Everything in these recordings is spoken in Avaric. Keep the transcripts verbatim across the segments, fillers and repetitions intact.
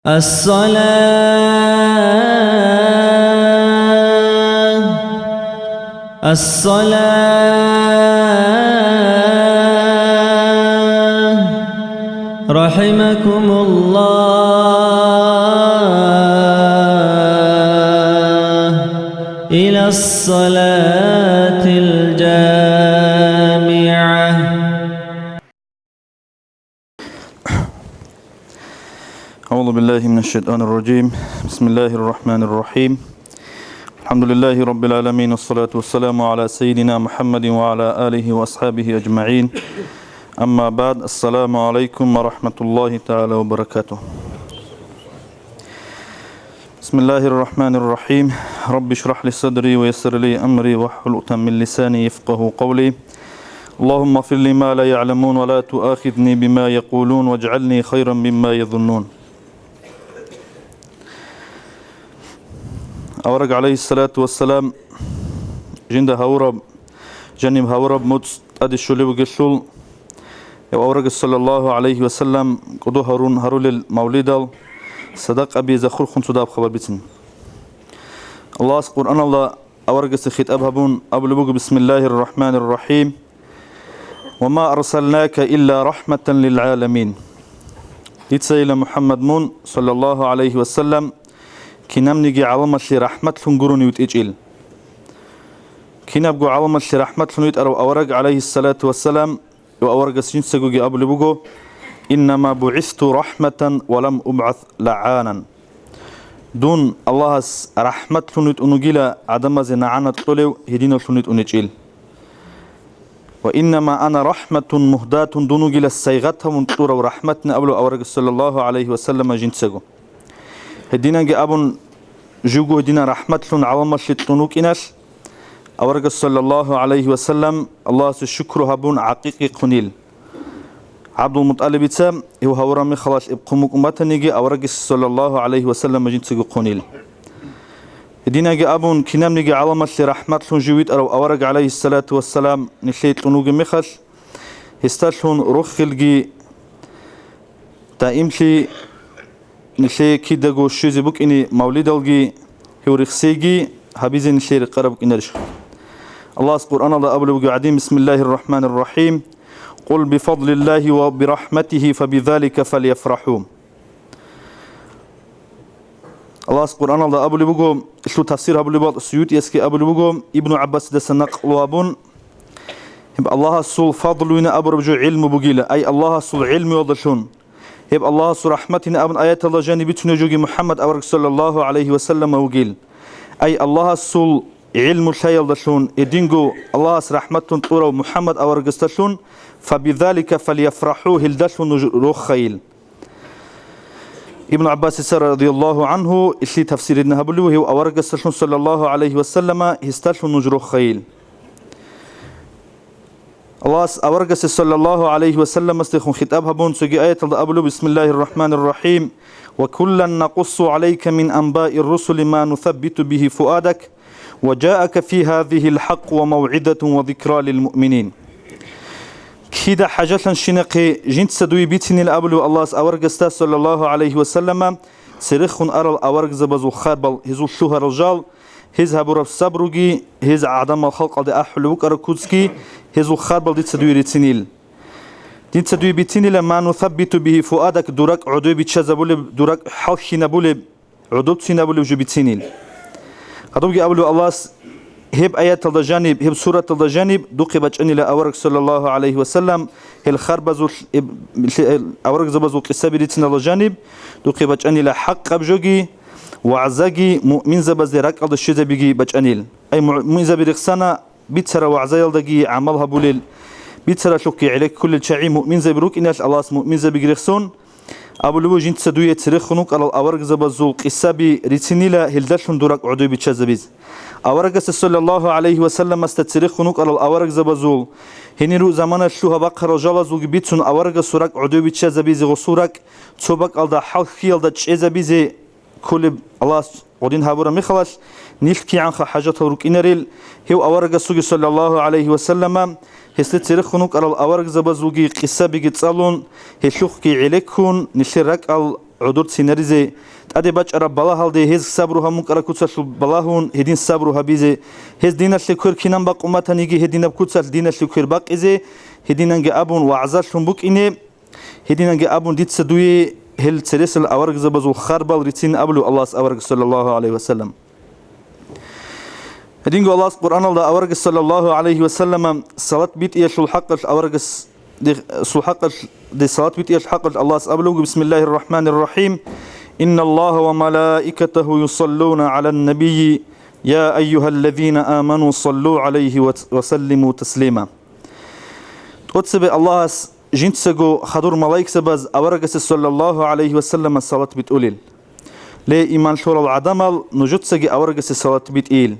الصلاة، الصلاة، رحمكم الله، إلى الصلاة الجامعة. أعوذ بالله من الشيطان الرجيم. بسم الله الرحمن الرحيم. الحمد لله رب العالمين، والصلاة والسلام على سيدنا محمد وعلى آله وأصحابه أجمعين. أما بعد، السلام عليكم ورحمة الله تعالى وبركاته. بسم الله الرحمن الرحيم. رب اشرح لي صدري ويسر لي أمري واحلل عقدة من لساني يفقهوا قولي. اللهم اغفر لي ما لا يعلمون ولا تؤاخذني بما يقولون واجعلني خيرا مما يظنون. Авараг, гӀалайгьиссалату вассалам, жинда гьавураб, жаниб гьавураб муцӀ тӀаде щолеб бугелъул, гьев аварагас, саллаллагьу гӀалайгьи вассалам, кӀодо гьарун гьарулел мавлидал садакъаби захурхъун цо даб хабар бицин. Аллагьас Къуръаналда аварагасде хитӀаб гьабун абулеб буго: «Бисмиллагьир рахӀманир рахӀим. Ва ма арсалнака илла рахӀматан лил гӀаламин». Дицайила, МухӀаммад, мун, саллаллагьу гӀалайгьи вассалам, кинабниги гӀаламалъе рахӀматлъун гурони витӀичӀил. Кинабго гӀаламалъе рахӀматлъун витӀарав авараг, гӀалайгьиссалату вассалам, ва аварагас жинцагоги абулеб буго: «Иннама бугӀисту рахӀматан ва лам убгӀас лагӀанан». Дун Аллагьас рахӀматлъун витӀун вугила гӀадамазе нагӀана кьолев, гьединаллъун витӀун гьечӀил. «Ва иннама ана рахӀматун мугьдатун», дун вугила сайгъат гьабун кьурав рахӀматни абулеб аварагас, саллаллагьу гӀалайгьи вассалама, жинцаго. Гьединанги абун, живго гьединан рахӀматлъун гӀаламалъе кьун вукӀиналъ, аварагас, саллаллагьу гӀалайгьи вассалам, Аллагьасе шукру гьабун гӀакъикъихъунил. ГӀабдулмутӀалибица гьев гьавураб мехалъ эб хъун букӀун батаниги, аварагас, саллаллагьу гӀалайгьи вассалам, жинцаго хъунил. Гьединанги абун, кинабниги гӀаламалъе рахӀматлъун жив витӀарав авараг, гӀалайгьиссалату вассалам, нилъее кьун вугеб мехалъ, гьесдалъун рохелги даимлъи нилъее кидаго щвезе букӀине мавлидалги гьев рехсейги гьабизе нилъее рекъараб букӀинарищ? Аллагьас Къуръаналда абулеб буго гӀадин: «Бисмиллагьир рахӀманир рахӀим. Къул бифадлиллагьи ва бирахӀматигьи фабизалика фальяфрахӀу». Аллагьас Къуръаналда абулеб буго, лъу тафсир гьабулеб бакӀ Суютиясги абулеб буго, Ибну ГӀаббасидаса накълу абун, гьеб Аллагьасул фадлуйна абураб жо гӀилму бугила, ай Аллагьасул гӀилмуялдалъун. Гьеб Аллагьасул рахӀматин абун аяталда жаниб бицунеб жоги МухӀаммад авараг, саллаллагьу гӀалайгьи вассалама, вугил. Ай Аллагьасул гӀилму лъаялдалъун, гьединго Аллагьас рахӀматлъун кьурав МухӀаммад аварагасдалъун, «Фабизалика фальяфрахӀу», гьелдалъун нуж рохайил. Ибн ГӀаббасица, радияллагьу гӀангьу, илъи тафсиридна гьабулев, гьев аварагасдалъун, саллаллагьу гӀалайгьи вассалама, гьесдалъун нуж рохайил. Аллагьас аварагасе, саллаллагьу гӀалайгьи вассаламасдехун, хитӀаб гьабун, цоги аяталда абулеб: «Бисмиллагьир рахӀманир рахӀим. Ва куллан накъуссу гӀалайка мин анбаир русули ма нусаббиту бигьи фуадак, ва жаака фи гьазигьил хӀакъу ва мавгӀизатун ва зикра лил муъминин». Кида хӀажалъанщинахъе жинца дуе бицинил абулев Аллагьас аварагасда, саллаллагьу гӀалайгьи вассалама, церехун арал аварагзабазул харбал, гьезул лъугьарал жал, гьез гьабураб сабруги, гьез гӀадамал халкъалде ахӀулеб букӀараб куцги, гьезул харбал дица дуе рицинил. Дица дуе бицинила: «Ма нусаббиту бигьи фуадак», дуракӀ гӀодой биччазабулеб, дуракӀ хӀалхьинабулеб, гӀодобцинабулеб жо бицинил. Гьадубги абулев Аллагьас, гьеб аяталда жаниб, гьеб сураталда жаниб духъе бачӀанила авараг, саллаллагьу гӀалайгьи вассалам, гьел харбазул, эб-, лъе-, аварагзабазул къисаби рицинала жаниб духъе бачӀанила хӀакъаб жоги, вагӀзаги муъминзабазде ракӀалда щвезабиги бачӀанил. Ай муъминзаби рехсана, бицарав вагӀзаялдаги гӀамал гьабулел, бицаралъухъги гӀелеккулел чагӀи муъминзаби рукӀиналъ Аллагьас муъминзабиги рехсон, абулеб буго, жинца дуе церехун вукӀарал аварагзабазул къисаби рицинила, гьелдалъун дуракӀ гӀодой биччазабизе. Аварагасда, саллаллагьу гӀалайгьи вассаламасда, церехун вукӀарал аварагзабазул гьениру заманалъ лъугьа бахъарал жалазулги бицун аварагасул ракӀ гӀодой биччазабизе, гъосул ракӀ цо бакӀалда хӀалхьиялда чӀезабизе кколеб Аллагьас гъодин гьабураб мехалъ, нилъ кигӀанха хӀажатал рукӀинарел, гьев аварагасулги, саллаллагьу гӀалайгьи вассалама, гьесда церехун вукӀарал аварагзабазулги къисабиги цӀалун, гьелъухъги гӀелеккун, нилъер ракӀал гӀодор ценаризе, тӀаде бачӀараб балагьалде гьез сабру гьабун ккараб куцалъул балагьун гьедин сабру гьабизе, гьез диналъе квер кинан бакъун батаниги гьединаб куцалъ диналъе квер бакъизе, гьединанги абун вагӀзалъун букӀине, гьединанги абун дица дуе гьел цересел аварагзабазул харбал рицин абулев Аллагьас авараг саллаллагьу гӀалайгьи вассалам. Гьединго Аллагьас Къуръаналда аварагас саллаллагьу гӀалайгьи вассалама салат битӀиялъул хӀакъалъ аварагас, сул хӀакъалъ, де салат битӀиялъул хӀакъалъ Аллагьас абулеб буго: «Бисмиллагьир рахӀманир рахӀим. Инналлагьа ва малаикатагьу юсаллуна гӀалан набийи, я айюгьаллазина аману саллу гӀалайгьи ва, ва саллиму таслима». ТӀоцебе Аллагьас жинцаго хадур малаикзабаз аварагасе саллаллагьу гӀалайгьи вассалама салат битӀулел. Ле, иман лъурал гӀадамал, нужецаги аварагасе салат битӀийил.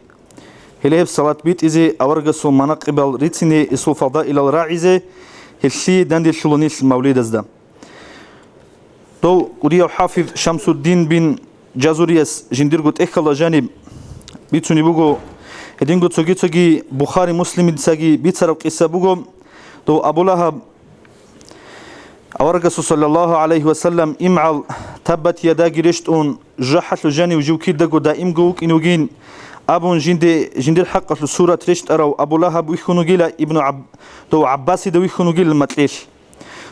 Гьеле гьеб салат битӀизе, аварагасул манакъибал рицине, гьесул фадаилал рагӀизе, гьелъие данделъула нилъ мавлидазда. Дов кӀудияв хӀафиз Шамсуддин бин Жазурияс жиндирго тӀехьалда жаниб бицунеб буго, гьединго цоги-цоги Бухари-Муслимицаги бицараб къиса буго, дов Абу Лагьаб Аварагасул саллаллагьу гӀалайгьи вассалам имгӀал таббат ядаги рещтӀун, жужахӀалъув жанив жив кидаго даимго вукӀин вугин абун жинде, жиндир хӀакъалъулъ сурат рещтӀарав Абу Лагьаб вихьун вугила, ибну ГӀаб-, дов ГӀаббасида вихьун вугила макьилъ.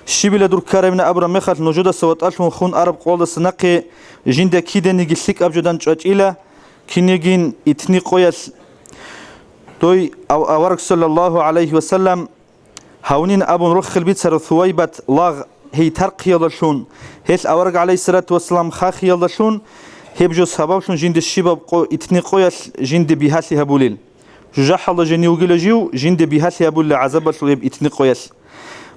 Щибила дур ккарабина абураб мехалъ, нужедаса ватӀалъун хун араб къоялдаса нахъе жинда киданиги лъикӀаб жо дандчӀвачӀила, кинигин итни къоялъ. Дой ав-, авараг саллаллагьу гӀалайгьи вассалам гьавнин абун рохел бицарав Сувайбат лагъ гьей тархъиялдалъун, гьелъ авараг гӀалайгьиссалату вассалам хахиялдалъун, гьеб жо сабаблъун жинде щибаб къо-, итни къоялъ жинде бигьалъи гьабулел. ЖужахӀалда жанив вугила жив, жинде бигьалъи гьабулел гӀазабалъул гьеб итни къоялъ.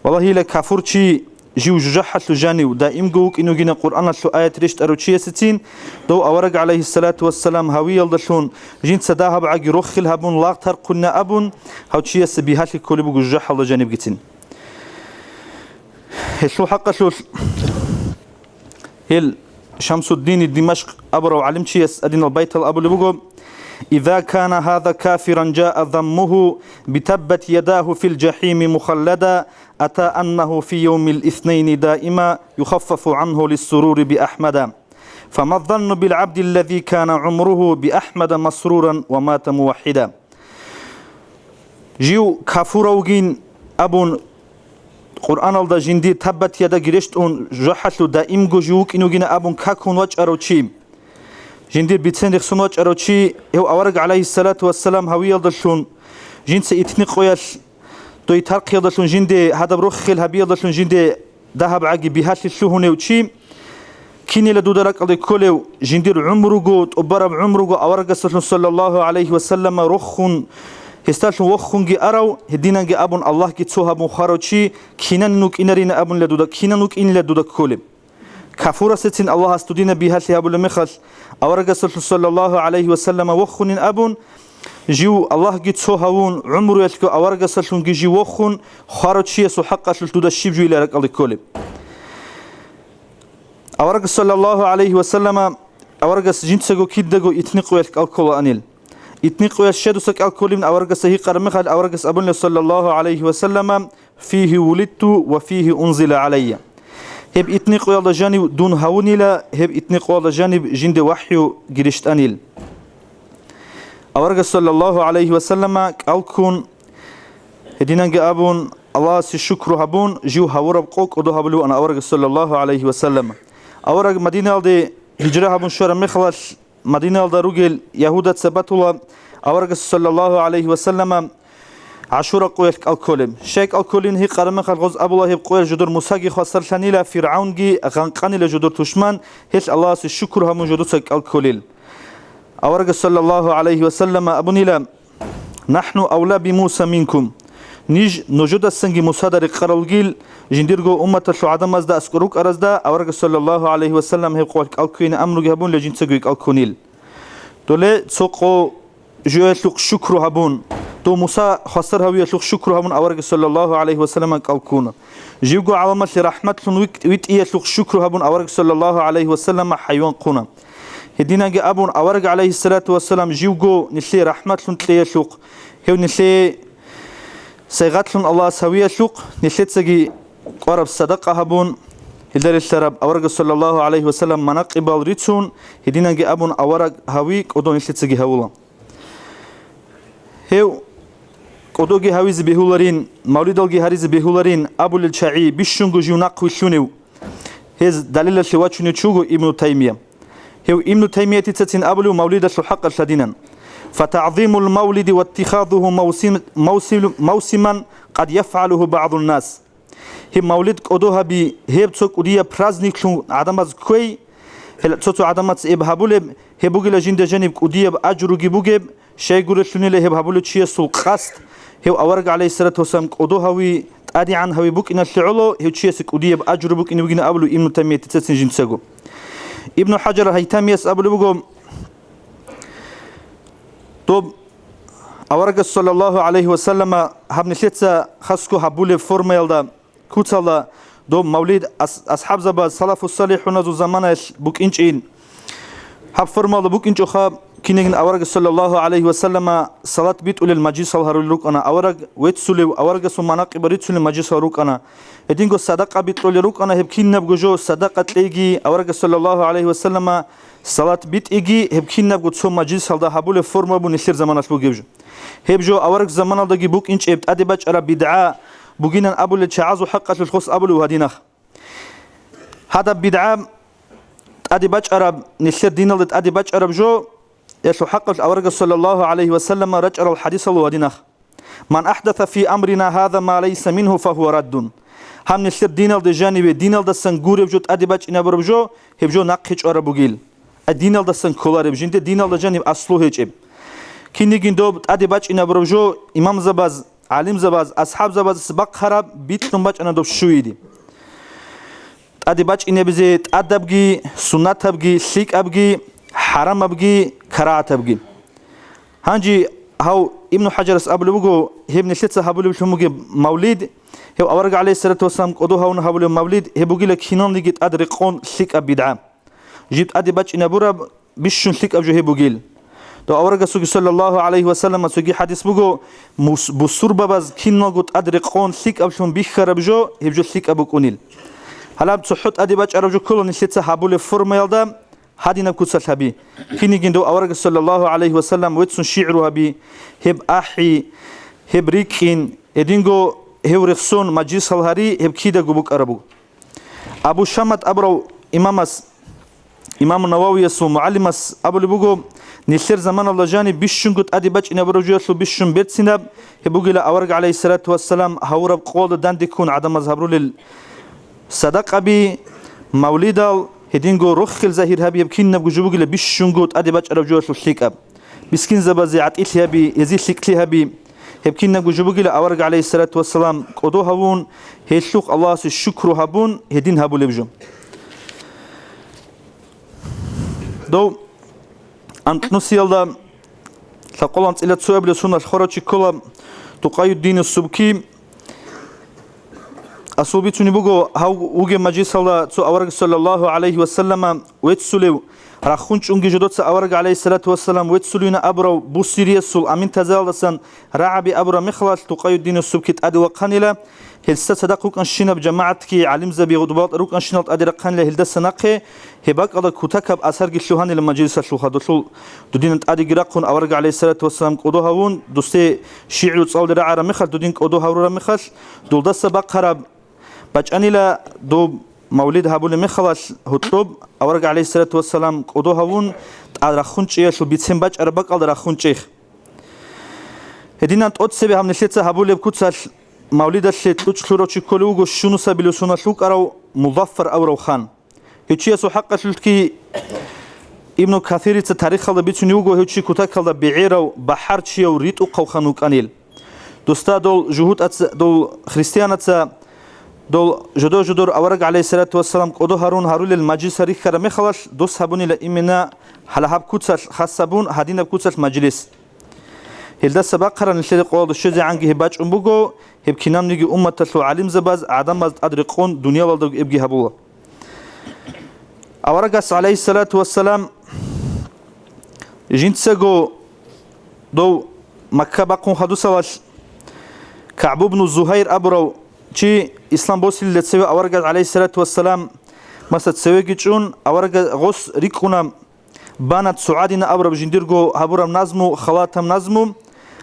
Валлагьила, кафурчи жив жужахӀалъув жанив даимго вукӀин вугина Къуръаналъул аят рещтӀарав чиясецин, дов авараг гӀалайгьиссалату вассалам гьавиялдалъун жинца дагьаб гӀаги рохел гьабун лагъ тархъунна абун, гьав чиясе бигьалъи кколеб буго жужахӀалда жанибгицин. Гьелъул хӀакъалъулъ гьел Шамсуддини Димашкъ абурав гӀалимчияс адинал байтал абулеб буго: «Иза кана гьаза кафиран жаа заммугьу битаббат ядагьу фил жахӀими мухаллада, ата аннагьу фи явмил иснайни даима юхаффафу гӀангьу лиссурури би Ахмада. Фама занну бил гӀабдиллази кана гӀумругьу би Ахмада масруран ва мата муваххида». Жив кафуравгин абун, Къуръаналда жиндир таббат ядаги рещтӀун, жужахӀалъув даимго жив вукӀин вугина абун какун вачӀарав чи, жиндир бицен рехсон вачӀарав чи, гьев авараг гӀалайгьиссалату вассалам гьавиялдалъун, жинца итни къоялъ дой тархъиялдалъун жинде гьадаб рохел гьабиялдалъун жинде дагьаб гӀаги бигьалъи лъугьунев чи, кинила дуда ракӀалде кколев, жиндир гӀумруго, тӀубараб гӀумруго аварагасдалъун саллаллагьу гӀалайгьи вассалама рохун, гьесдалъун вохунги арав, гьединанги абун Аллагьги цо гьабун хварав чи, кинанин вукӀинарина абунила дуда, кинан вукӀинила дуда кколеб? Кафурасецин Аллагьас дудина бигьалъи гьабулеб мехалъ, аварагасдалъун саллаллагьу гӀалайгьи вассалама вохунин абун, жив Аллагьги цо гьавун, гӀумруялъго аварагасдалъунги жив вохун, хварав чиясул хӀакъалъулъ дуда щиб жойила ракӀалде кколеб? Аварагас саллаллагьу гӀалайгьи вассалама, аварагас жинцаго кидаго итни къоялъ кӀал кколаанил. Итни къоялъ щедуса кӀал кколин аварагасда гьикъараб мехалъ, аварагас абунила саллаллагьу гӀалайгьи вассалама: «Фигьи вулидту ва фигьи унзила гӀалайя». Гьеб итни къоялда жанив дун гьавунила, гьеб итни къоялда жанив жинде вахӀюги рещтӀанил. Аварагас саллаллагьу гӀалайгьи вассалама кӀал ккун, гьединанги абун, Аллагьасе шукру гьабун, жив гьавураб къо кӀодо гьабулеван аварагас саллаллагьу гӀалайгьи вассалама. Авараг Мадинаялде гьижра гьабун щвараб мехалъ, Мадинаялда ругел ягьудаца батула аварагас саллаллагьу гӀалайгьи вассалама ГӀашура къоялъ кӀал кколеб. Щай кӀал кколин гьикъараб мехалъ, гъоз абула гьеб къоялъ жодор Мусаги хвасарлъанила, ФиргӀавнги гъанкъанила жодор тушман, гьелъ Аллагьасе шукру гьабун жодоца кӀал кколел. Аварагас саллаллагьу гӀалайгьи вассалама абунила: «НахӀну авла би Муса минкум». Ниж нужедасанги Мусада рекъарал ругил, жиндирго умматалъул гӀадамазда аскӀор рукӀаразда аварагас саллаллагьу гӀалайгьи вассалам гьеб къоялъ кӀал кквейин амруги гьабунила жинцаго кӀал ккунил. Доле цо къо жоялъухъ шукру гьабун, дов Муса хвасар гьавиялъухъ шукру гьабун аварагас саллаллагьу гӀалайгьи вассалама кӀал ккуна. Живго гӀаламалъе рахӀматлъун вит-, витӀиялъухъ шукру гьабун аварагас саллаллагьу гӀалайгьи вассалама хӀайван хъуна. Гьединанги абун, авараг гӀалайгьиссалату вассалам живго нилъее рахӀматлъун кьеялъухъ, гьев нилъее сайгъатлъун Аллагьас гьавиялъухъ, нилъецаги кӀвараб садакъа гьабун, Гьелда релълъараб аварагас саллаллагьу гӀалайгьи ва саллам манакъибал рицун, гьединанги абун авараг гьави кӀодо нилъецаги гьавула. Гьев кӀодоги гьавизе бегьуларин, мавлидалги гьаризе бегьуларин абулел чагӀи бищунго жив нахъвилълъунев, гьез далилалъе вачунев чи вуго Ибну Таймия. Гьев Ибну Таймиятицацин абулев мавлидалъул хӀакъалъ гьадинан: «ФатагӀзимул мавлиди ваттихазуху мавсим-, мавсил-, мавсиман къад яфгӀалуху багӀзун нас». Гьеб мавлид кӀодо гьаби, гьеб цо кӀудияб праздниклъун гӀадамаз кквей, гьел цо-цо гӀадамаца гьеб гьабулеб, гьеб бугила жинда жаниб кӀудияб ажруги бугеб, щайгурелъунила гьеб гьабулев чиясул къасд, гьев авараг гӀалайгьиссалату вассалам кӀодо гьави, тӀадегӀан гьави букӀиналъе гӀоло, гьев чиясе кӀудияб ажру букӀине бугин абулев Ибну Таймиятицацин жинцаго. Ибну ХӀажар Гьайтамияс абулеб буго, доб аварагас саллаллагьу гӀалайгьи ва саллама гьаб нилъеца хасго гьабулеб формаялда, куцалда, доб мавлид ас-, асхӀабзабаз, салафу-салихӀуназул заманаялъ букӀинчӀин. Гьаб формалда букӀинчӀоха, кинигин авараг саллаллагьу гӀалайгьи ва саллама салат битӀулел мажлисал гьарулел рукӀана, авараг веццулев, аварагасул манакъибал рицунел мажлисал рукӀана. Гьединго садакъа битӀулел рукӀана, гьеб кинабго жо садакъа кьейги, авараг саллаллагьу гӀалайгьи ва саллама салат битӀиги, гьеб кинабго цо мажлисалда гьабулеб форма бугин нилъер заманалъ бугеб жо. Гьеб жо авараг заманалдаги букӀинчӀеб тӀаде бачӀараб бидгӀа бугинан абулел чагӀазул хӀакъалъулъ хос абулев гьадинах. Гьадаб бидгӀа тӀаде бачӀараб, нилъер диналда тӀаде бачӀараб жо, гьелъул хӀакъалъ аварагас саллаллагьу гӀалайгьи ва саллама рачӀарал хӀадисалъул гьадинах: «Ман ахӀдаса фи амрина гьаза ма лайса мингьу, фагьува раддун». Гьаб нилъер диналда жаниве, диналдасан гуреб жо тӀаде бачӀинабураб жо, гьеб жо нахъе чӀвараб бугил. Ай диналдасан кколареб, жинде диналда жаниб аслу гьечӀеб. Кинигин доб тӀаде бачӀинабураб жо имамзабаз, гӀалимзабаз, асхӀабзабаз бахъараб бикьун бачӀана доб щуйиде. ТӀаде бачӀинебизе тӀадабги, суннатабги, лъикӀабги, хӀарамабги, карагьатабги. Гьанже гьав Ибну ХӀажарас абулеб буго, гьеб нилъеца гьабулеблъун бугеб мавлид, гьев авараг гӀалайгьиссалату вассалам кӀодо гьавун гьабулеб мавлид, гьеб бугила киналниги тӀад рекъон лъикӀаб бидгӀа. Жиб тӀаде бачӀинабураб бищун лъикӀаб жо гьеб бугил. Дов аварагасулги саллаллагьу гӀалайгьи ва саллама цоги хӀадис буго, мус-, бусурбабаз киналго тӀад рекъон лъикӀаблъун бихьараб жо, гьеб жо лъикӀаб букӀунил. Гьалаб цохӀо тӀаде бачӀараб жо ккола нилъеца гьабулеб формаялда гьадинаб куцалъ гьаби. Кинигин дов аварагас саллаллагьу гӀалайгьи ва саллам веццун шигӀру гьаби, гьеб ахӀи, гьеб рикӀкӀин, гьединго гьев рехсон мажлисал гьари, гьеб кидаго букӀараб буго. Абу Шаммат абурав имамас, имам Нававиясул мугӀалимас абулеб буго, нилъер заманалда жаниб бищунго тӀаде бачӀинабураб жоялъул бищун берцинаб, гьеб бугила авараг гӀалайгьиссалату вассалам гьавураб къоялда дандеккун гӀадамаз гьабрулел садакъаби, мавлидал, гьединго рохел загьир гьаби гьеб кинабго жо бугила бищунго тӀаде бачӀараб жоялъул лъикӀаб. Мискинзабазе гӀатӀилъи гьаби, гьезие лъикӀлъи гьаби, гьеб кинабго жо бугила авараг гӀалайгьиссалату вассалам кӀодо гьавун, гьелъухъ Аллагьасе шукру гьабун, гьедин гьабулеб жо. Дов анкьнусиялда лъакъол анцӀила цоябилеб соналъ хварав чи ккола Тукъаюддинис Субки. Асул бицунеб буго, гьав вугеб мажлисалда цо авараг саллаллагьу гӀалайгьи ва саллама веццулев, рахун чӀунги жодоца авараг гӀалайгьиссалату вассалам веццулевина абурав Бусириясул Амин тазаялдасан рагӀаби абураб мехалъ Тукъаюддинис Субки тӀаде вахъанила, гьелса цадахъ рукӀанщинаб жамагӀатги гӀалимзаби гъудбал рукӀанщинал тӀаде рахъанила гьелдаса нахъе, гьеб бакӀалда кутакаб асарги лъугьанила мажлисалъул хадулъул. Дудинан тӀадеги рахъун авараг гӀалайгьиссалату вассалам кӀодо гьавун, дусде шигӀру цӀалде рагӀараб мехалъ, дудин кӀодо гьаврураб мехалъ, дулдаса бахъараб бачӀанила доб мавлид гьабулеб мехалъ гьоркьоб авараг гӀалайгьиссалату вассалам кӀодо гьавун, тӀад рахун чӀеялъул бицен бачӀараб бакӀалда рахун чӀех. Гьединан тӀоцебе гьаб нилъеца гьабулеб куцалъ мавлидалъе кьучӀ лъурав чи кколев вуго Щунусабилев соналъ вукӀарав Музаффар абурав хан. Гьев чиясул хӀакъалъулъги Ибну Касирица тарихалда бицунев вуго, гьев чи кутакалда бегӀерав, бахӀарчияв, ритӀухъав хан вукӀанил. Досда дол жугьутӀаца, дол христианаца, дол жодор-жодор авараг гӀалайгьиссалату вассалам кӀодо гьарун гьарулел мажлиса рихьараб мехалъ дос гьабунила имена гьала гьаб куцалъ хас гьабун, гьадинаб куцалъ мажлис. Гьелдаса бахъараб нилъеда къоялда щвезегӀанги гьеб бачӀун буго, гьеб кинабниги умматалъул гӀалимзабаз, гӀадамаз тӀад рекъон дуниялалдаго эбги гьабула. Аварагас, гӀалайгьиссалату вассалам, жинцаго дов Макка бахъун хадусалалъ КагӀб ибну Зугьайр абурав чи ислам босилелда цеве аварагас, гӀалайгьиссалату вассалам, Маса цевеги чӀун, аварага гъос рикӀкӀуна, бана цо гӀадина абураб жиндирго гьабураб назму, халатаб назму,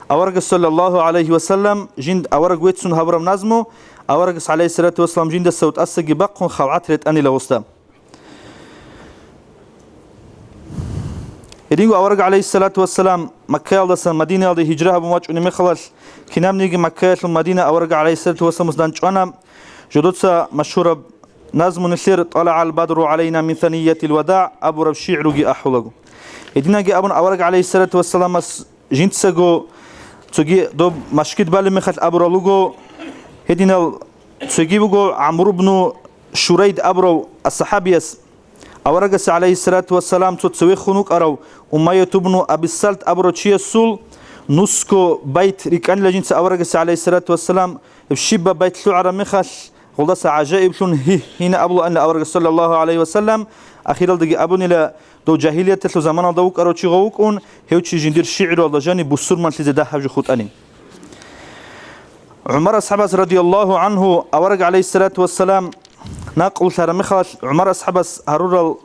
аварага саллаллагьу гӀалайгьи ва саллам, жинд авараг веццун гьабураб назму, аварагас гӀалайгьиссалату вассалам жиндаса тӀасаги бахъун халгӀат ретӀанила гъосда. Гьединго авараг гӀалайгьиссалату вассалам Маккаялдасан Мадинаялде гьижра гьабун вачӀунеб мехалалъ, кинабниги Маккаялъул Мадина авараг гӀалайгьиссалату вассаламас данчӀвана, жодоца машгьураб назму нилъер «ТӀалагӀал бадру гӀалайна мин саниятил вадагӀ» абураб шигӀруги ахӀулаго. Гьединаги абун авараг гӀалайгьиссалату вассаламас жинцаго цоги доб машгид балеб мехалъ абурал руго, гьединал цоги буго ГӀамру бну Шурайд абурав асхӀабияс, аварагасе гӀалайгьиссалату вассалам цо цевехун вукӀарав Умайят ибну Аби Салт абурав чиясул нусго байт рикӀкӀанила жинца аварагасе гӀалайгьиссалату вассалам, гьеб щибаб байт лъугӀараб мехалъ, гъолдаса гӀажаиблъун гьигь-гьина абулаанила аварагас саллаллагьу гӀалайгьи ва саллам, ахиралдаги абунила, дов жагьилияталъул заманалда вукӀарав чи гъов вукӀун, гьев чи жиндир шигӀруялда жаниб бусурманлъизе дагьаб жо хутӀани. ГӀумар асхӀабас радияллагьу гӀанхӀу авараг гӀалайгьиссалату вассалам накълулъараб мехалъ ГӀумар асхӀабас гьарурал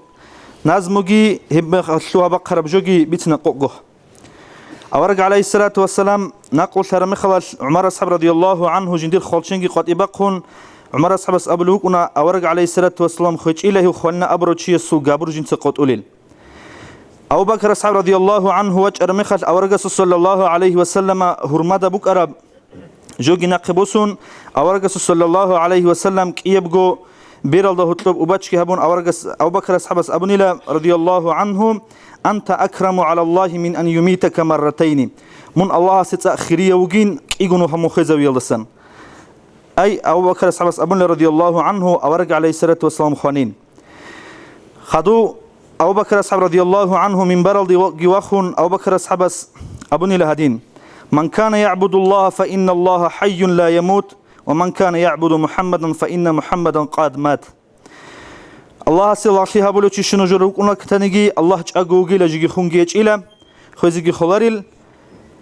назмуги гьеб мехалъ лъугьа-бахъараб жоги бицина къокъго. Авараг гӀалайгьиссалату вассалам накълулъараб мехалъ ГӀумар асхӀаб радияллагьу гӀанхӀу жиндир хвалченги къватӀибахъун, ГӀумар асхӀабас абулев вукӀуна, авараг гӀалайгьиссалату вассалам хвечӀила гьев хванина абурав чиясул габур жинца къотӀулел. Абу Бакр асхӀаб радияллагьу гӀанхӀу вачӀараб мехалъ аварагасул саллаллагьу гӀалайгьи ва саллама гьурмада букӀараб жоги нахъе босун, аварагасул саллаллагьу гӀалайгьи ва саллам кӀиябго бералда гьоркьоб убачги гьабун, аварагас Абу Бакр асхӀабас абунила радияллагьу гӀанхӀу: «Анта акраму гӀалаллагьи мин ан юмитака марратайни». Мун Аллагьасе цӀакъ хирияв вугин кӀиго нухалъ мун хвезавиялдасан. Ай, Абу Бакр асхӀабас абунила радияллагьу гӀанхӀу авараг гӀалайгьиссалату вассалам хванин. Хадув Абу Бакр асхӀаб радияллагьу гӀанхӀу минбаралде ва-, ги вахун, Абу Бакр асхӀабас абунила гьадин: «Ман кана ягӀбудуллагьа фа инналлагьа хӀайюн ла ямут, ва ман кана ягӀбуду МухӀаммадан фа инна МухӀаммадан къад мат». Аллагьасе лагълъи гьабулев чи щун нужер вукӀуна кканиги, Аллагь чӀаго вугила, жеги хунги гьечӀила, хвезеги холарил.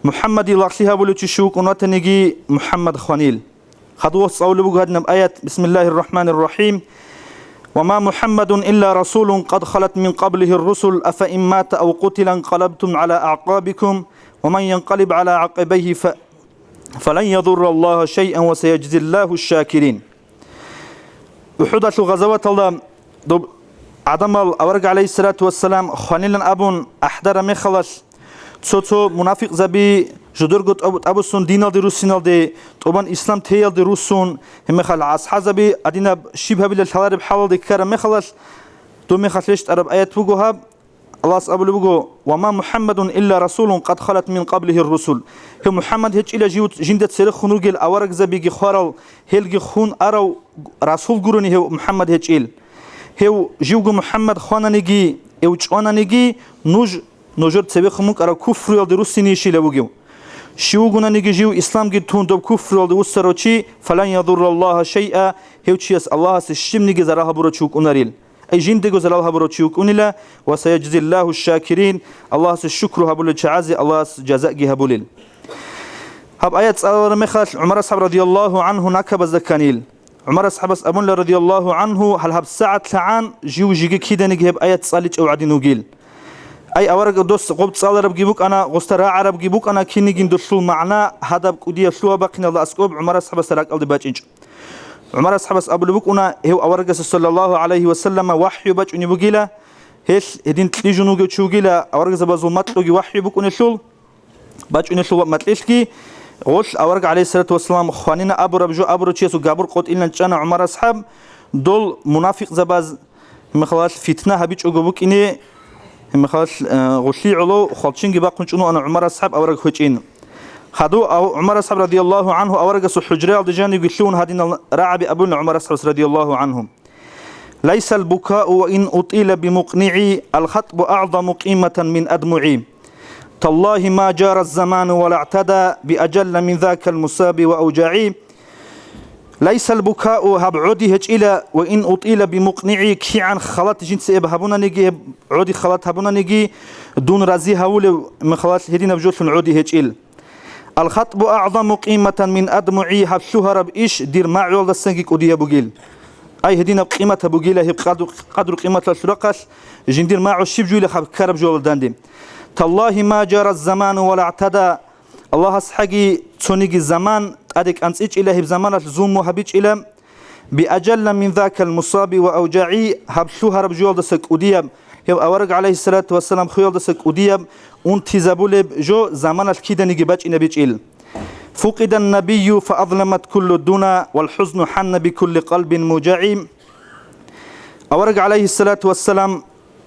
МухӀаммаде лагълъи гьабулев чи щив вукӀун ватаниги, МухӀаммад хванил. Хадув цӀалулеб буго гьадинаб аят: «Бисмиллагьир рахӀманир рахӀим. Ва ма МухӀаммадун илла расулун къад халат мин къаблигьир русул, афа ин мата ав къутила инкъалабтум гӀала агӀкъабикум, ва ман янкъалиб гӀала гӀакъибайгьи фа, фалан ядурраллагьа шайъан ва саяжзиллагьу шакирин». УхӀудалъул гъазаваталда доб гӀадамал авараг гӀалайгьиссалату вассалам хванилан абун ахӀдараб мехалалъ, цо-цо мунафикъзаби жодорго тӀаб-, тӀабуссун диналде руссиналде, тӀубан ислам теялде руссун, гьебмехалъ асхӀазаби гьадинаб щиб гьабилеб лъалареб хӀалалде ккараб мехалалъ, доб мехалъ рещтӀараб аят буго гьаб, Аллагьас абулеб буго: «Ва ма МухӀаммадун илла расулун къад халат мин къаблигьир русул». Гьев МухӀаммад гьечӀила жив-, жинда церехун ругел аварагзабиги хварал, гьелги хун арав расул гурони гьев МухӀаммад гьечӀил. Гьев живго МухӀаммад хвананиги, гьев чӀвананиги, нуж, нужер цебехун букӀараб куфруялде руссинищила вугев. Щив вугонаниги жив исламги тун доб куфруялде вуссарав чи, фалан ядурраллагьа шайъа, гьев чияс Аллагьасе щибниги зарал гьабурав чи вукӀунарил. Ай жиндего зарал гьабурав чи вукӀунила, ва саяжзиллагьу шакирин, Аллагьасе шукру гьабулел чагӀазе Аллагьас жазаги гьабулел. Гьаб аят цӀалараб мехалъ ГӀумар асхӀаб радияллагьу гӀанхӀу накабазда кканил. ГӀумар асхӀабас абунила радияллагьу гӀанхӀу, гьал гьаб сагӀат лъагӀан жив жеги киданиги гьеб аят цӀаличӀев гӀадин вугил. Ай, авараг дос гъоб цӀаларабги букӀана, гъоста рагӀарабги букӀана, кинигин дулъул магӀна гьадаб кӀудияб лъугьа-бахъиналда аскӀоб ГӀумар асхӀабасда ракӀалде бачӀинчӀо. ГӀумар асхӀабас абулеб букӀуна, гьев аварагасда саллаллагьу гӀалайгьи ва саллама вахӀю бачӀунеб бугила, гьелъ гьедин кьижун вугев чи вугила, аварагзабазул макьуги вахӀю букӀунелъул, бачӀунелъул макьилъги, гъолъ авараг гӀалайгьиссалату вассалам хванина абураб жо абурав чиясул габур къотӀилан чӀана ГӀумар асхӀаб, дол мунафикъзабаз, гьебмехалъ фитна гьабичӀого букӀине, гьебмехалъ, э, гъолъи гӀоло хвалчинги бахъун чӀун вуана ГӀумар асхӀаб авараг хвечӀин. Хадув ав-, ГӀумар асхӀаб радияллагьу гӀанхӀу аварагасул хӀужраялде жанивги лъугьун гьадинал рагӀаби абуна ГӀумар асхӀабас радияллагьу гӀанхӀу: «Лайсал букау ва ин утила бимукънигӀи, алхатӀбу агӀзаму къиматан мин адмугӀи. Таллагьи ма жара заману ва лагӀтада би ажалла мин закал мусаби ва авжагӀи». Лайсал букау, гьаб гӀоди гьечӀила, ва ин утила бимукънигӀи, кигӀан халат жинца эб гьабунаниги, гьеб гӀоди халат гьабунаниги, дун рази гьавулев мехалъ гьединаб жолъун гӀоди гьечӀил. Алхатбу агӀзаму къиматан мин адмугӀи, гьаб лъугьараб иш дир магӀуялдасанги кӀудияб бугил. Ай, гьединаб къиматаб бугила гьеб къадру-, къадру-къиматалъул рахъалъ, жиндир магӀу щиб жуйила хаб-, ккараб жоялда данде. Таллагьи ма жара заману ва ла гӀтада. Аллагьас хӀаги цониги заман тӀаде кӀанцӀичӀила, гьеб заманалъ зулму гьабичӀила. Биажалла мин закал мусаби ва авжагӀи, гьаб лъугьараб жоялдаса кӀудияб, гьев авараг, гӀалайгьиссалату вассалам, хвеялдаса кӀудияб унтизабулеб жо заманалъ киданиги бачӀинабичӀил. Фукъидан набийю фаазламат куллу дуна, вал хӀузну хӀанна бикулли къалбин мужагӀи. Авараг, гӀалайгьиссалату вассалам,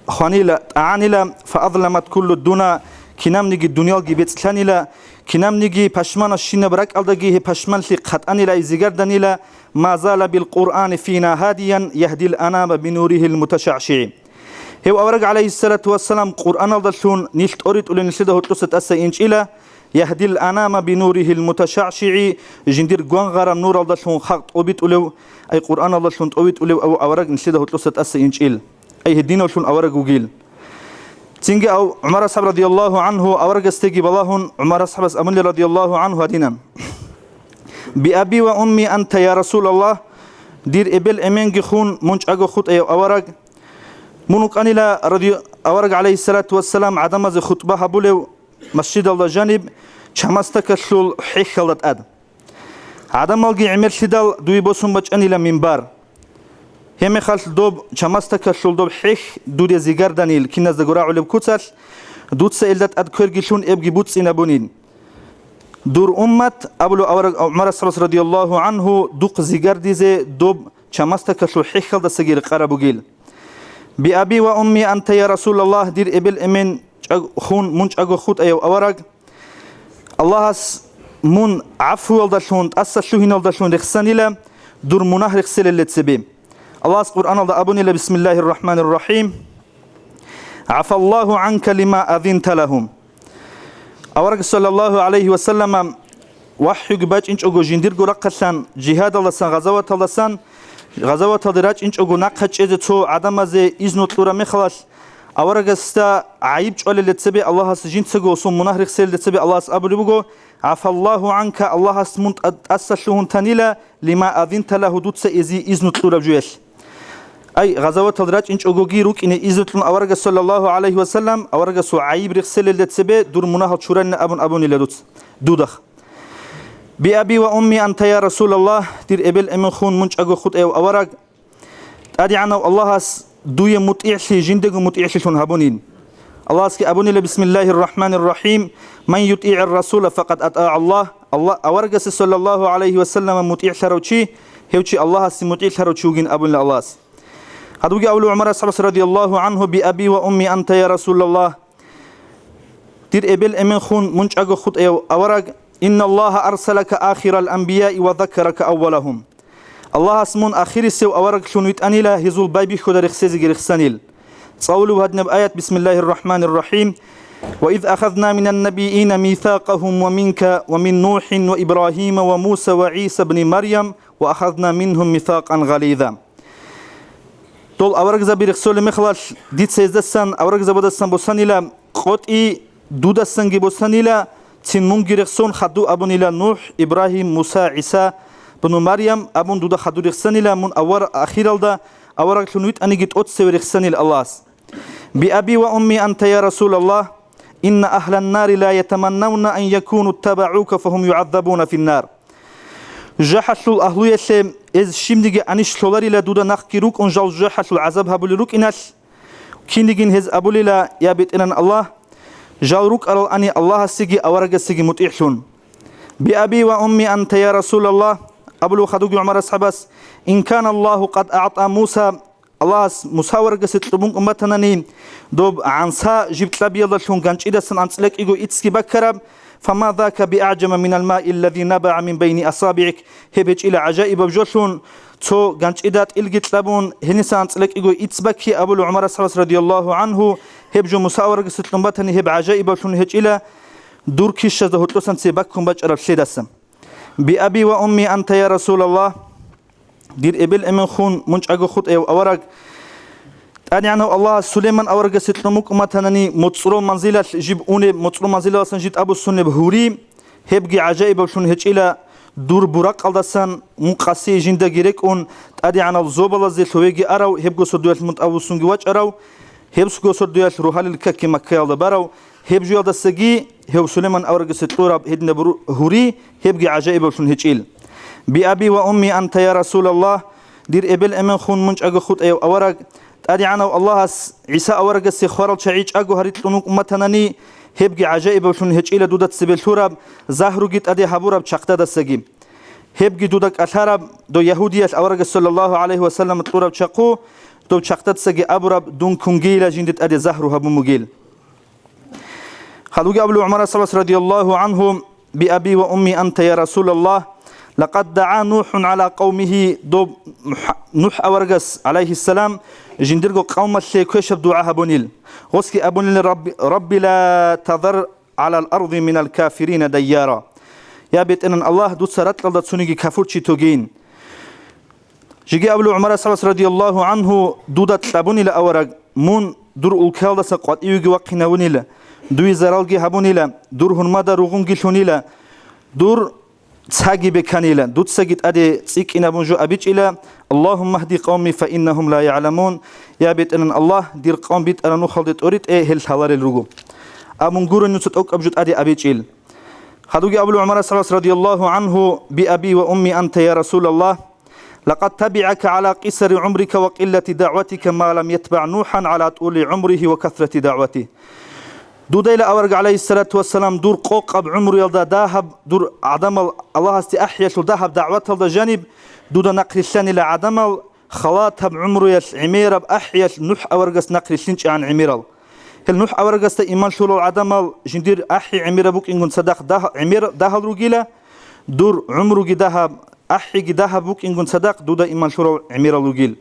хванила, тӀагӀанила, фаазламат куллу дуна, кинабниги дуниялги бецӀлъанила, кинабниги пашманащинаб ракӀалдаги гьеб пашманлъи хъатӀанила, ай зигарданила, ма зала бил Къуръани фина гьадиян, яхдил анама бинурихил муташагӀшигӀи. Гьев авараг, гӀалайгьиссалату вассалам, Къуръаналдалъун нилъ тӀоритӀулев нилъеда гьоркьоса тӀаса инчӀила, яхдил анама бинурихил муташагӀшигӀи, жиндир гвангъараб нуралдалъун халкъ тӀобитӀулев, ай Къуръаналдалъун тӀовитӀулев ав-, авараг нилъеда гьоркьоса тӀаса инчӀил, ай гьединавлъун авараг вугил. Цинги ав-, ГӀумар асхӀаб радияллагьу гӀанху аварагасдеги балагьун, ГӀумар асхӀабас абунила радияллагьу гӀанху гьадинан: «Биаби ва умми анта, я Расулаллагь, дир эбел-эменги хун, мун чӀаго хутӀаяв авараг». Мун вукӀанила ради-, авараг, гӀалайгьиссалату вассалам, гӀадамазе хутӀба гьабулев масжидалда жаниб, чамасдакалъул хӀехьалда тӀад. ГӀадамалги гӀемерлъидал дуе босун бачӀанила минбар. Гьебмехалъ доб чамасдакалъул доб хӀехь дуде зигарданил киназдаго рагӀулеб куцалъ, дуца элда тӀад кверги лъун эбги буцӀцӀинабунин. Дур уммат, абулев авараг ГӀумар асхӀабас радияллагьу гӀанху, духъ зигардизе доб чамасдакалъул хӀехьалдасаги рекъараб бугил. «Биаби ва умми анта, я Расулаллагь, дир эбел-эмен чӀаг-, хун, мун чӀаго хутӀаяв авараг. Аллагьас мун гӀафуялдалъун, тӀаса лъугьиналдалъун рехсанила, дур мунагь рехселелде цебе». Аллагьас Къуръаналда абунила: «Бисмиллагьир рахӀманир рахӀим. ГӀафаллагьу гӀанка лима азинта лагьум». Авараг саллаллагьу гӀалайгьи ва саллама вахӀюги бачӀинчӀого жиндирго рахъалъан, жигьадалдасан, гъазаваталдасан, гъазаваталде рачӀинчӀого нахъа чӀезе цо гӀадамазе изну кьураб мехалъ, аварагасда гӀайиб чӀвалелде цебе Аллагьас, жинцаго гьесул мунагь рехселелде цебе Аллагьас абулеб буго: «ГӀафаллагьу гӀанка», Аллагьас мун тӀа-, тӀаса лъугьун танила, «лима азинта лагьу», дуца эзие изну кьураб жоялъ. Ай, гъазаватал рачӀинчӀогоги рукӀине изну кьун аварагас, саллаллагьу гӀалайгьи ва саллам, аварагасул гӀайиб рехселелде цебе дур мунагьал чурайилан абун абунила дуц-, дудах. «Биаби ва умми анта, я Расулаллагь, дир эбел-эмен хун, мун чӀаго хутӀаяв авараг, ТӀадегӀанав Аллагьас дуе мутӀигӀлъи жиндего мутӀигӀлъилъун гьабунин». Аллагьасги абунила: «Бисмиллагьир рахӀманир рахӀим. Ман ютӀигӀир расула факъад атӀагӀа Аллагь». Аллагь, аварагасе, саллаллагьу гӀалайгьи ва саллама, мутӀигӀлъарав чи, гьев чи Аллагьасе мутӀигӀлъарав чи вугин абунила Аллагьас. Гьадуги абула ГӀумар асхӀабас радияллагьу гӀанху: «Биаби ва умми анта, я Расулаллагь». Дир эбел-эмен хун, мун чӀаго хутӀаяв авараг, «Инналлагьа арсалака ахирал анбияи ва заккарака аввалагьум». Аллагьас мун ахирисев авараглъун витӀанила, гьезул байбихьуда рехсезеги рехсанил. ЦӀалулев гьадинаб аят, бисмиллагьир рахӀманир рахӀим: «Ва из ахазна минан набийина мисакъагьум ва минка ва мин НухӀин ва Ибрагьима ва Муса ва ГӀиса бни Марьям ва ахазна мингьум мисакъан гъализа». Дол аварагзаби рехсолеб мехалъ, дица гьездасан, аварагзабаздасан босанила къотӀи, дудасанги босанила, цин мунги рехсон хадув абунила НухӀ, Ибрагьим, Муса, ГӀиса бну Марьям абун дуда хадур рехсанила, мун авар ахиралда авараглъун витӀаниги тӀоцеве рехсанила Аллагьас. «Биаби ва умми анта, я Расулаллагь, инна ахлан нари ла ятаманнавна ан якуну ттабагӀука фагьум югӀаззабуна финнар». ЖужахӀалъул агьлуялъе эз щибниги анищ лъоларила дуда нахъги рукӀун жал жужахӀалъул гӀазаб гьабулел рукӀиналъ, кинигин гьез абулила: «Я БетӀеран Аллагь, жал рукӀарал ани Аллагьасеги аварагасеги мутӀигӀлъун». «Биаби ва умми анта, я Расулаллагь», абулев хадуги ГӀумар асхӀабас: «Ин кана Аллагьу къад агӀта Муса», Аллагьас Муса аварагасе кьун букӀун батанани, доб гӀанса жиб кьабиялдалъун ганчӀидасан анцӀила кӀиго иццги баккараб, «фама зака биагӀжама минал маи аллази набагӀа мин байни асабигӀик», гьеб гьечӀила гӀажаибаб жолъун, цо ганчӀида тӀилги кьабун, гьениса анцӀила кӀиго ицц бакки абула ГӀумар асхӀабас радияллагьу гӀанху, гьеб жо Муса аварагасе кьун батани, гьеб гӀажаибаблъун гьечӀила дур кищазда гьоркьосанци баккун бачӀараб лъедаса. «Биаби ва умми анта, я Расулаллагь». Дир эбел-эмен хун, мун чӀаго хутӀаяв авараг. ТӀадегӀанав Аллагьас Сулейман аварагасе кьун букӀун батанани, моцӀрол манзилалъ жиб унеб, моцӀрол манзилаласан жиб тӀабуссунеб гьури, гьебги гӀажаибаблъун гьечӀила, Дур буракъалдасан мун къаси жиндаги рекӀун, тӀадегӀанал зобалазде лъовеги арав, гьебго сордоялъ мун тӀавуссунги вачӀарав, гьебсго сордоялъ рогьалил какги Маккаялда барав, гьеб жоялдасаги гьев Сулейман аварагасде кьураб гьединаб ру-, гьури, гьебги гӀажаибаблъун гьечӀил. «Биаби ва умми анта, я Расулаллагь», дир эбел-эменхун мун чӀаго хутӀаяв авараг, ТӀадегӀанав Аллагьас ГӀиса аварагасе хварал чагӀи чӀаго гьари кьун вукӀун батанани, гьебги гӀажаибаблъун гьечӀила дуда цебе лъураб, загьруги тӀаде гьабураб чахъдадасаги. Гьебги дуда кӀалъараб, дов Ягьудиялъ аварагас саллаллагьу гӀалайгьи ва саллам кьураб чахъу, дов чахъдацаги абураб, дун кунгейила жинде тӀаде загьру гьабун бугел. Хадуги абулев ГӀумар асхӀабас радияллагьу гӀанху: «Биаби ва умми анта, я Расулаллагь, лакъад дагӀа НухӀун гӀала къавмигьи», доб МухӀ-, НухӀ аварагас, гӀалайгьиссалам, жиндирго къавмалъе квешаб дугӀа гьабунил. Гъосги абунил: «Рабби, Рабби ла тазар гӀалал арди минал кафирина дайяра». Я БетӀергьан Аллагь, дуца ракьалда цониги кафурчи тогейин. Жеги абулев ГӀумар асхӀабас радияллагьу гӀанху: «Дуда кьабунила авараг, мун дур улкаялдаса къватӀивеги вахъинавунила, дуе заралги гьабунила, дур гьурмада ругъунги лъунила, дур цаги беканила, дуцаги тӀаде цӀикӀкӀинабун жо абичӀила: Аллагьумма гьди къавми фа иннагьум ла ягӀламун». Я БетӀергьан Аллагь, дир къавм битӀараб нухалде тӀоритӀе, гьел лъаларел руго. Абун гуро нуца тӀокӀаб жо тӀаде абичӀил. Хадуги абулев ГӀумар асхӀабас радияллагьу гӀанху: «Биаби ва умми анта, я Расулаллагь, лакъад табигӀака гӀала къисари гӀумрика ва къиллати дагӀватика ма лам ятбагӀ НухӀан гӀала тӀули гӀумригьи ва касрати дагӀватигь». Дудайла авараг, гӀалайгьиссалату вассалам, дур къокъаб гӀумруялда дагьаб, дур гӀадамал Аллагьасде ахӀиялъул дагьаб дагӀваталда жаниб, дуда нахърилълъанила гӀадамал, халатаб гӀумруялъ гӀемераб ахӀиялъ НухӀ аварагас нахърилълъинчӀегӀан гӀемерал. Гьел НухӀ аварагасда иман лъурал гӀадамал жиндир ахӀи гӀемераб букӀингун цадахъ дагь-, гӀемер-, дагьал ругила, дур гӀумруги дагьаб, ахӀиги дагьаб букӀингун цадахъ дуда иман лъурал гӀемерал ругил.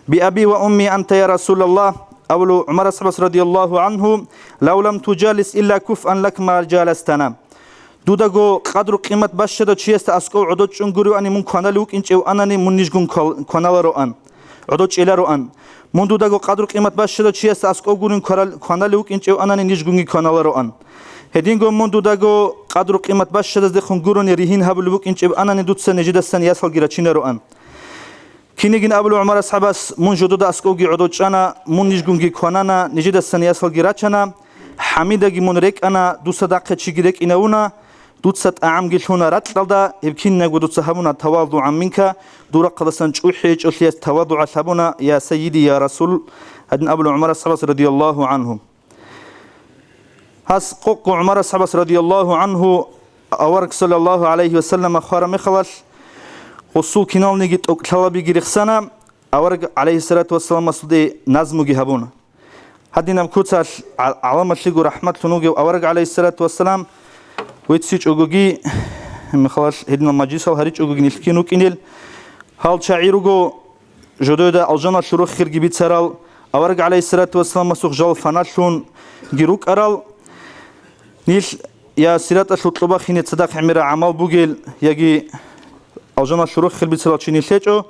«Биаби ва умми анта, я Расулаллагь», абулев ГӀумар асхӀабас радияллагьу гӀанху: «Лав лам тужалис илла куфан лак ма жаластана». Дудаго къадру-къимат бащадав чиясда аскӀов гӀодов чӀун гуревани мун кваналев вукӀинчӀев анани, мун нижгун квал-, кваналароан, гӀодов чӀелароан. Мун дудаго къадру-къимат бащадав чиясда аскӀов гурин кварал-, кваналев вукӀинчӀев анани, нижгунги кваналароан. Гьединго мун дудаго къадру-къимат бащадаздехун гурони ригьин гьабулев вукӀинчӀев анани, дуца нижидасан ясалги рачинароан. Кинигин абулев ГӀумар асхӀабас: «Мун жодода аскӀовги гӀодов чӀана, мун нижгунги кванана, нижидасан ясалги рачана, хӀамидаги мун рекӀана, дуца дахъе чиги рекӀинавуна, дуца тӀагӀамги лъуна ракьалда, гьеб кинабго дуца гьабуна тавадугӀан минка, дур рахъалдасан чӀухӀи гьечӀолъиялъ тавадугӀалъ гьабуна, я Сайиди, я Расул», гьадин абулев ГӀумар асхӀабас радияллагьу гӀанху. Гьас къокъго ГӀумар асхӀабас радияллагьу гӀанху авараг саллаллагьу гӀалайгьи ва саллама хвараб мехалъ, гъусул киналниги тӀокӀлъалабиги рехсана, авараг гӀалайгьиссалату вассаламасулде назмуги гьабуна. Гьадинаб куцалъ гӀа-, гӀаламалъего рахӀматлъун вугев авараг гӀалайгьиссалату вассалам веццичӀогоги, мехалъ гьединал мажлисал гьаричӀогоги нилъ кин вукӀинел, гьал чагӀи руго, жодода алжаналъул рохелги бицарал, авараг гӀалайгьиссалату вассаламасухъ жал фаналъунги рукӀарал, нилъ я сираталъул кьубахине цадахъ гӀемерал гӀамал бугел, яги алжаналъул рохел бицарал чи нилъ гьечӀо.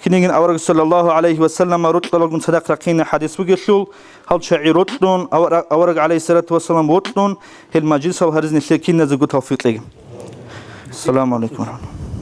Кинигин авараг саллаллагьу гӀалайгьи ва саллама рокьулагун цадахъ рахъине хӀадис бугелъул, гьал чагӀи рокьун, авара-, авараг гӀалайгьиссалату вассалам вокьун, гьел мажлисал гьариз нилъее киназего тавфикъ кьеги. Ассаламу гӀалайкум ва рахӀматуллагь.